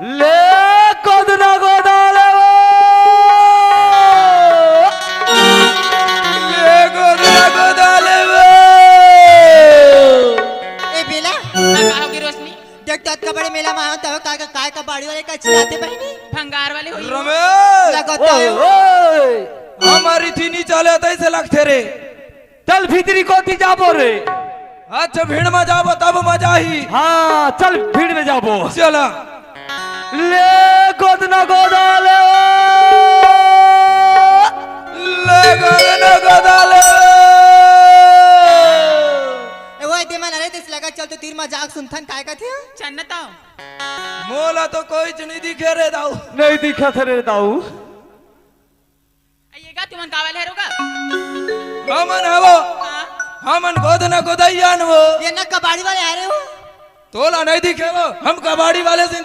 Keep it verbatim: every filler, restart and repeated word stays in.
ले गोदना गोदा ले वो। ले गोदना गोदा ले वो। ए बेला, हाँ, का होगे रोशनी? देख तो अतका बड़े मेला में आयो, तब काय का, काय का बाड़ी वाले का चिल्लाते बहिनी? भंगार वाले होई। रमेश! लगत ओए, आयो। ओए। हमारी थी नहीं चले, तैसे लगते रे। चल भीतरी कोती जाबो रे। अच्छा, भीड़ में जाबो तब मजा ही। हाँ, चल भीड़ में जाबो। चला। ले गोदना गोदा ले। ले गोदना गोदा ले। ए, वो दे मन, अरे, तेस लगा, चल तो तीर मजाक सुनथन, काय कथे? चन्नता। मोला तो कोई च नहीं दिखे रे दाऊ। नहीं दिखा थे रे दाऊ। ये का तुमन का वाले हरो का? हमन हवो। हाँ। हमन गोदना गोदैया न वो। ये ना कबाड़ी वाले आ रहे हो? तोला नहीं दिखे वो, हम कबाड़ी वाले से दिखे।